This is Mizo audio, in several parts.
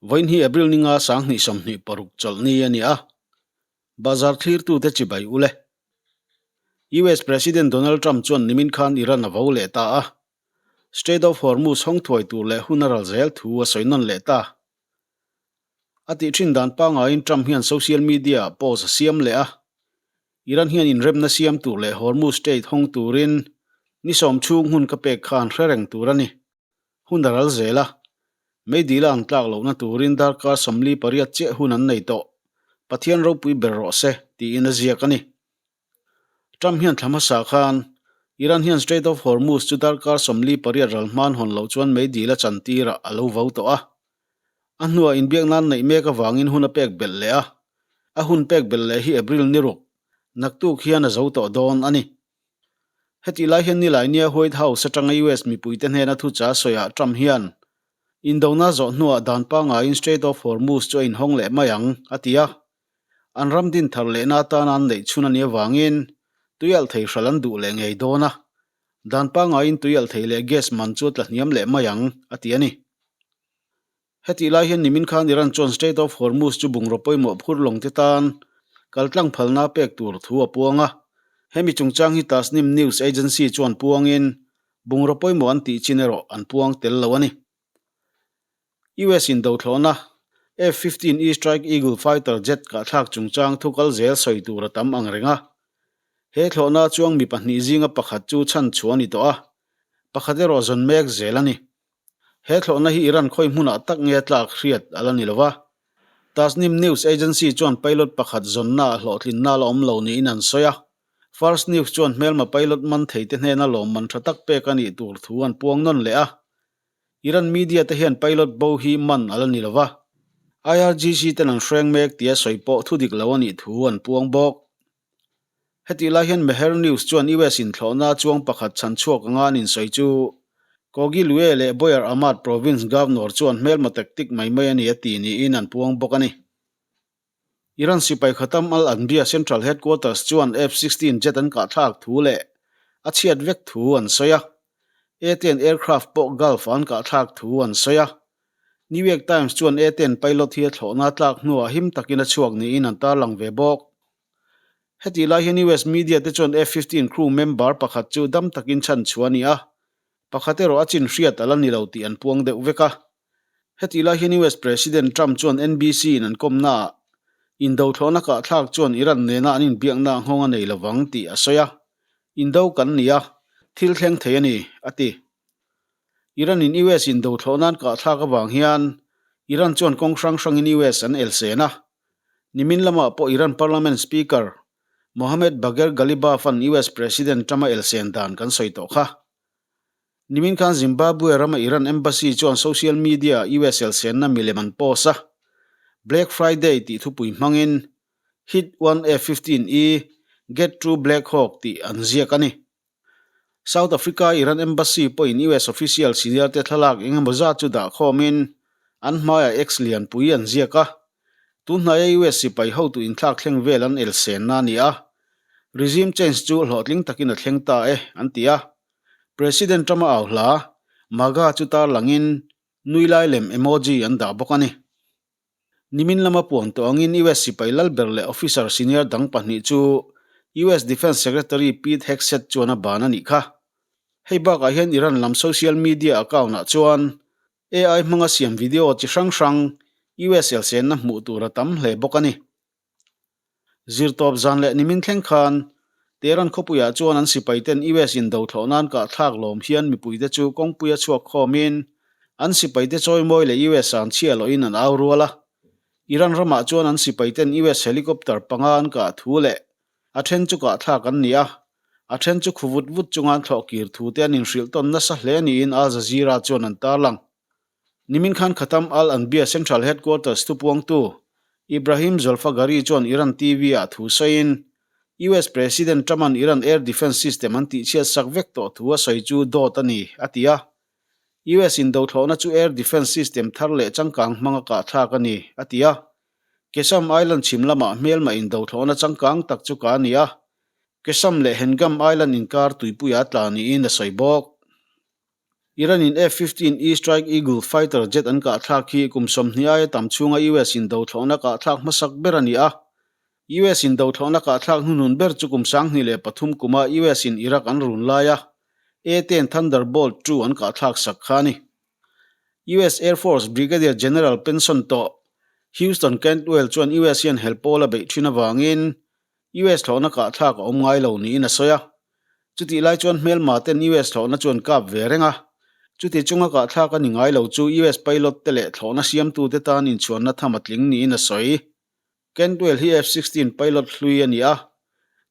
Vawiin hi April ninga 2026 chawlhni a ni a, bazar thlirtute chibai ule. US President Donald Trump chuan nimin khan Iran a vo leh ta a, Strait of Hormuz hawng thuai tur leh hun a ral zel thu a sawi nawn leh ta. A tih thin dan pangaiin Trump hian social media-ah post a siam leh a, Iran hian inremna siam tur leh Hormuz Strait hawng turin ni sawm chhung hun ka pek kha an hre reng tur a ni. Hun a ral zel a, meidila an tlak lohna turin darkar 48 chiah hun an nei tawh. Pathian ropui ber rawh se, tiin a ziak a ni. Trump hian thla hmasa khan Iran hian Strait of Hormuz chu darkar 48 ral hman hawn loh chuan meidila chantirah a lo vo tawh a. A hnuah inbiak nan neih mek avangin hun a pek belh leh a, a hun pek belh leh hi April ni ruk, naktuk hian a zo tawh dawn a ni. Hetih lai hian Nilainia White House atanga US mipuite hnena thucha sawiah Trump hian Indona zawh hnuah dan pangaiin Strait of Hormuz chu a inhawng leh mai ang, a ti a. An ram din thar lehna atana an neih chhun a nih avangin tuialh thei hral an duh leh ngei dawn a, dan pangaiin tuialh thei leh gas man chu a tla hniam leh mai ang, a ti a ni. Hetih lai hian nimin khan Iran chuan Strait of Hormuz chu bungraw pawimawh phur lawng te tan kaltlang phalna pek tur thu a puang a. Hemi chungchang hi Tasnim News Agency chuan puangin bungraw pawimawh an tih chin erawh an puang tel lo a ni. US in dothlawhna F-15E Strike Eagle fighter jet kahthlak chungchang thu kal zel sawi tur a tam ang reng a. He thlawhna chuang mi pahnih zinga pakhat chu chhan chhuah a ni tawh a, pakhat erawh zawn mek zel a ni. He thlawhna hi Iran khawi hmunah tak nge tlak hriat a la ni lo va. Tasnim News Agency chuan pilot pakhat zawnnaah hlawhtlinna la awm lo niin an sawi a. Fars News chuan hmelma pilot man theite hnena lawmman tha tak pek a nih tur thu an puang nawn leh a. Iran media te hian pilot bo hi man a la ni lo va. IRGC ten an hreng mek tia sawi pawh thu dik lo a nih thu an puang bawk. Hetih lai hian Mehr News chuan US inthlawhna chuang pakhat chhan chhuak anga an insawi chu Kohgiluyeh leh Boyer Ahmad Province Governor chuan hmelma tactic mai mai a ni a ti niin an puang bawk a ni. Iran sipai Khatam al-Anbiya Central Headquarters chuan F-16 jet an kahthlak thu leh a chhiat vek thu an sawi a. A-10 aircraft pawh Gulf-a an kahthlak thu an sawi a. New York Times chuan A-10 pilot hi a thlawhna tlak hnuah him takin a chhuak niin an tarlang ve bawk. Hetih lai hian US media te chuan F-15 crew member pakhat chu dam takin chhan chhuah a ni a, pakhat erawh a chin hriat a la ni lo tih an puang deuh vek a. Hetih lai hian US President Trump chuan NBC in an kawmnaah indo thlawhna kahthlak chuan Iran nena an inbiakna nghawng a nei lovang tih a sawi a, Indo kan ni a, thil thleng thei a ni, a ti. Iran in US indo thlawh nan kahthlak avang hian Iran chuan kawng hrang hrangin US an elsen a, Nimin lamah pawh Iran Parliament Speaker Mohammad Bagher Ghalibaf-a'n US President Trump a elsen dan kan sawi tawh kha. Nimin khan Zimbabwe rama Iran Embassy chuan social media-ah US elsenna milem an post a, Black Friday tih thupui hmangin Hit one F-15E, Get True Black Hawk tih an ziak a ni. South Africa Iran Embassy pawhin US official senior te thlalak eng emaw zat chu dah khawmin an hmaiah X lianpui an ziak a. Tun hnaia US sipai hotu inthlak thleng vel an elsenna a ni a. Regime change chu hlawhtling takin a thleng ta e, an ti a. President Trump-a au hla, MAGA chu tarlangin nui lai lem emoji an dah bawk a ni. Nimin lama puan tawh angin US sipai lalber leh officer senior dang pahnih chu US Defence Secretary Pete Hegseth chuan a ban a nih kha. Hei bakah hian Iran lam social media account-ah chuan AI hmanga siam video chi hrang hrang US elsenna hmuh tur a tam hle bawk a ni. Zirtawp zan leh nimin thleng khan Tehran khawpuiah chuan an sipaiten US indo thlawh nan kahthlak lawm hian mipuite chu kawngpuia chhuak khawmin an sipaite chawimawi leh US an chhiah lohin an au rual a. Iran ramah chuan an sipaiten US helicopter panga an kah thu leh a then chu kahthlak an ni a, a then chu khu vut vut chunga an thlawh kir thu te an inhrilh tawn nasa hle niin Al Jazeera chuan an tarlang. Nimin khan Khatam al-Anbiya Central Headquarters thupuangtu Ibrahim Zolfaghari chuan Iran TV-ah thu sawiin, US President Trump-a'n Iran air defence system an tihchhiat sak vek tawh thu a sawi chu dawt a ni, a ti a. US indothlawhna chu air defence system thar leh changkang hmanga kahthlak a ni, a ti a. Qeshm Island chhim lamah hmelma indothlawhna changkang tak chu ka ni a, Qeshm leh Hengam Island inkar tuipuia tla niin a sawi bawk. Iran-in F-15E Strike Eagle fighter jet an kahthlak hi kum 20 aia tam chhunga US in dothlawhna kahthlak hmasak ber a ni a. US in dothlawhna kahthlak hnuhnun ber chu kum 2003 kuma US in Iraq an run laia A-10 Thunderbolt II an kahthlak sak kha a ni. US Air Force Brigadier General pension tawh Houston Cantwell chuan US hian hel pawl a beih thin avangin US thlawhna kahthlak a awm ngai lo niin a sawi a. Chutih lai chuan hmelma ten US thlawhna chu an kap ve reng a. Chuti chunga kahthlak a ni ngai lo chu US pilot te leh thlawhna siamtute tan inchhuanna tham a tling niin a sawi. Cantwell hi F-16 pilot hlui a ni a.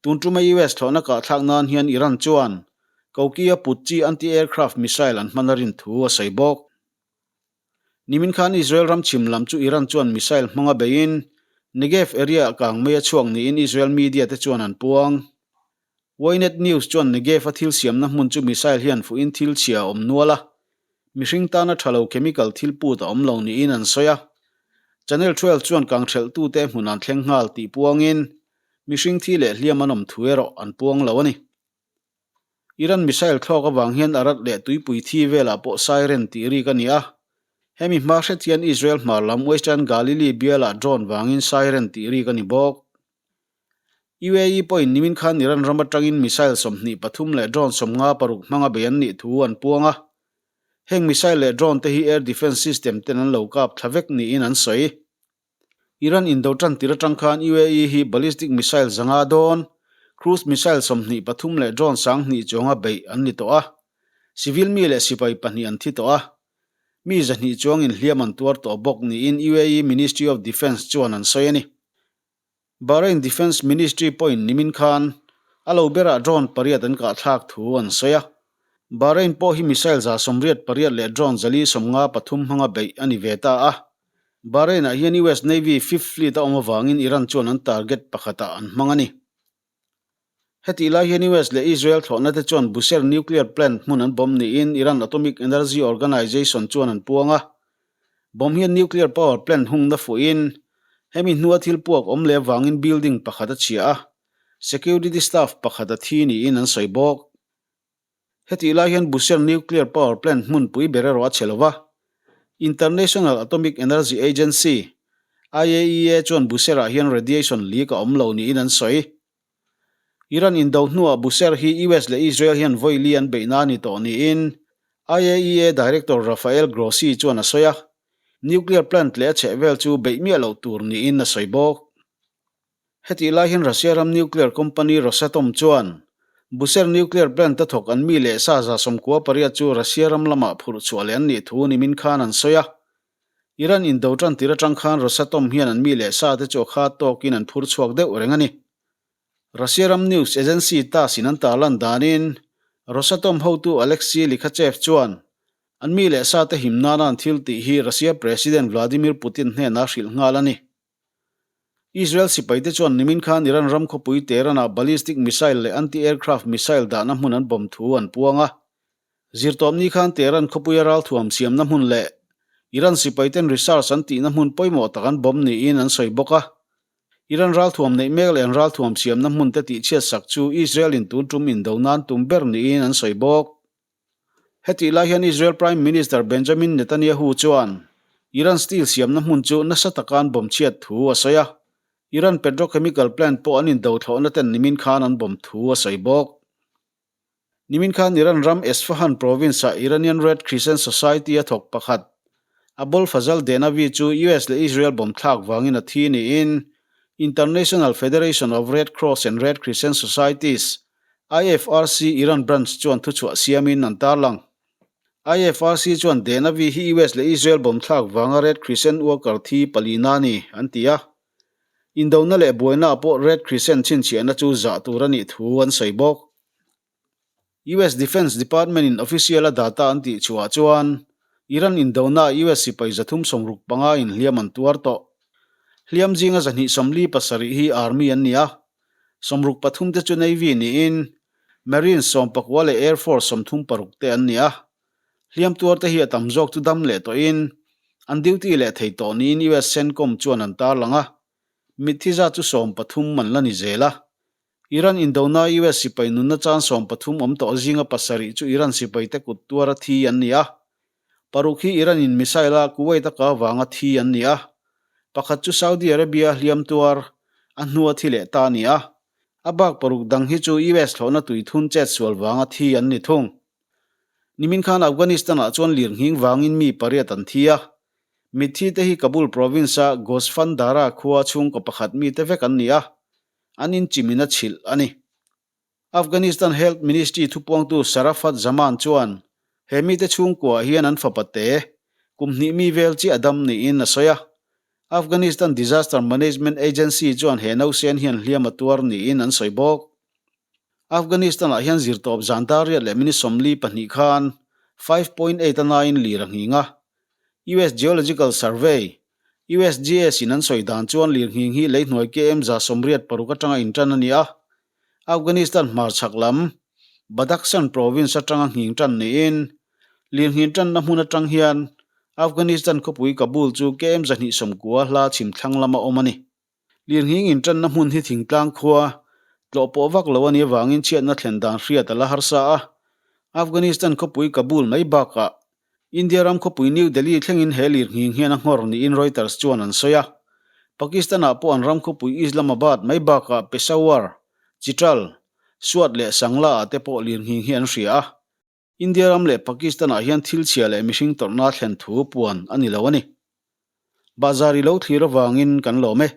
Tun tuma US thlawhna kahthlak nan hian Iran chuan Koki-a put chi anti-aircraft missile an hman a rin thu a sawi bawk. Nimin khan Israel ram chhim lam chu Iran chuan missile hmanga beiin Negev area-ah kang mai a chhuak niin Israel media te chuan an puang. Ynet News chuan Negev-a thil siamna hmun chu missile hian fuhin thil chhia a awm nual a, mihring tana tha lo chemical thil put a awm lo niin an sawi a. Channel 12 chuan kangthelhtute hmun an thleng nghal tih puangin mihring thi leh hliam an awm thu erawh an puang lo a ni. Iran missile thlawk avang hian Arad leh tuipui thi velah pawh siren tih rik a ni a. Hemi hma hret hian Israel hmar lam Western Galilee bialah drone vangin siren tih rik a ni bawk. UAE pawhin nimin khan Iran ram atangin missile 23 leh drone 56 hmanga bei an nih thu an puang a. Heng missile leh drone te hi air defence system ten an lo kap thla vek niin an sawi. Iran indo tan tir atang khan UAE hi ballistic missile 500 dawn, cruise missile 23 leh drone 2000 chuanga beih an ni tawh a. Civil mi leh sipai pahnih an thi tawh a. Mi 200 chuangin hliam an tuar tawh bawk niin UAE Ministry of Defence chuan an sawi a ni. Bahrain Defence Ministry pawhin nimin khan a lo berah drone pariat an kahthlak thu an sawi a. Bahrain pawh hi missile 188 leh drone 453 hmanga beih a ni ve ta a. Bahrain-ah hian US Navy Fifth Fleet a awm avangin Iran chuan an target pakhatah an hmang a ni. Hetih lai hian US leh Israel thlawhna te chuan Bushehr nuclear plant hmun an bomb niin Iran Atomic Energy Organization chuan an puang a. Bomb hian nuclear power plant hungna fuhin hemi hnua thil puak awm leh avangin building pakhat a chhia a, security staff pakhat a thi niin an sawi bawk. Hetih lai hian Bushehr nuclear power plant hmunpui ber erawh a chhe lo va, International Atomic Energy Agency, IAEA, chuan Bushehr-ah hian radiation leak a awm lo niin an sawi. Iran indo hnuah Bushehr hi US leh Israel hian vawi li an beihna a ni tawh niin IAEA Director Rafael Grossi chuan a sawi a, nuclear plant leh a chhehvel chu beih miah loh tur niin a sawi bawk. Hetih lai hian Russia ram nuclear company Rosatom chuan Bushehr nuclear plant-a thawk an mi leh sa 98 chu Russia ram lamah phurh chhuah leh an nih thu nimin khan an sawi a. Iran indo tan tir atang khan Rosatom hian an mi leh sa te chu a khat tawkin an phur chhuak deuh reng a ni. Russia ram news agency TASS in an tarlan danin Rosatom hotu Alexei Likhachev chuan an mi leh sa te him nana an thil tih hi Russia President Vladimir Putin hnenah a hrilh nghal a ni. Israel sipaite chuan nimin khan Iran ram khawpui Tehran-ah ballistic missile leh anti-aircraft missile dahna hmun an bomb thu an puang a. Zirtawpni khan Tehran khawpuia ralthuam siamna hmun leh Iran sipaiten research an tihna hmun pawimawh tak an bomb niin an sawi bawk a. Iran ralthuam neih mek leh an ralthuam siamna hmunte tihchhiatsak chu Israel-in tun tum indo nan tum ber niin an sawi bawk. Hetih lai hian Israel Prime Minister Benjamin Netanyahu chuan Iran steel siamna hmun chu nasa taka an bomb chhiat thu a sawi a. Iran petrochemical plant pawh an indo thlawhna ten nimin khan an bomb thu a sawi bawk. Nimin khan Iran ram Esfahan province-ah Iranian Red Crescent Society a thawk pakhat, Abol Fazal Denavi chu US leh Israel bomb thlak vangin a thi niin International Federation of Red Cross and Red Crescent Societies, IFRC, Iran branch chuan thuchhuah siamin an tarlang. IFRC chuan Denavi hi US leh Israel bomb thlak vanga Red Crescent worker thi palina a ni, an ti a. Indona leh buainaah pawh Red Crescent chhinchhiahna chu zah tur a nih thu an sawi bawk. US Defense Department-in official-a data an tih chhuah chuan Iran indonaah US sipai 365 inhliam an tuar tawh. Hliam zinga 247 hi Army an ni a, 63 te chu Navy niin Marines 19 leh Air Force 36 te an ni a. Hliam tuar te hi a tam zawk chu dam leh tawhin an duty leh thei tawh niin US CENTCOM chuan an tarlang a, mitthi zat chu 13 an la ni zel a. Iran indona US sipai nunna chan 13 awm tawh zinga pasarih chu Iran sipaite kut tuara thi an ni a. Paruk hi Iran in missile a Kuwait a ka vanga thi an ni a. Pakhat chu Saudi Arabia hliam tuar a hnua thi leh ta a ni a. A bak paruk dang hi chu US thlawhna tui thun chet sual vanga thi an ni thung. Nimin khan Afghanistan-ah chuan lirnghing vangin mi pariat an thi a. Mitthi te hi Kabul province-a Gosfan Dara khua chhungkaw pakhat mite vek an ni a, an inchimin a chhilh a ni. Afghanistan Health Ministry thupuangtu Sharafat Zaman chuan he mite chhungkuaah hian an fapa te kum hnih mi vel chiah a dam niin a sawi a. Afghanistan Disaster Management Agency chuan he nausen hian hliam a tuar niin an sawi bawk. Afghanistan-ah hian zirtawp zan dar riat leh minute 42 khan 5.8 a naiin lir a nghing a. US Geological Survey, USGS, in an sawi dan chuan lir nghing hi leihnuai KM 86 atanga intan a ni a. Afghanistan hmarchhak lam, Badakhshan province atanga nghing tan niin, lir nghin tanna hmun atang hian Afghanistan khawpui Kabul chu KM 290 hla chhim thlang lama awm a ni. Lirnghing inṭanna hmun hi thingtlang khua tlawh pawh vak lo a nih avangin chhiatna thlen dan hriat a la harsa a. Afghanistan khawpui Kabul mai bakah India ram khawpui New Delhi thlengin he lirnghing hian a nghawr niin Reuters chuan an sawi a. Pakistan-ah pawh an ram khawpui Islamabad mai bakah Peshawar, Chitral, Swat leh Sangla-ah te pawh lirnghing hi an hria a. India ram leh Pakistan-ah hian thil chhia leh mihring tawrhna thlen thu puan a ni lo a ni. Bahzar i lo thlir avangin kan lawm e.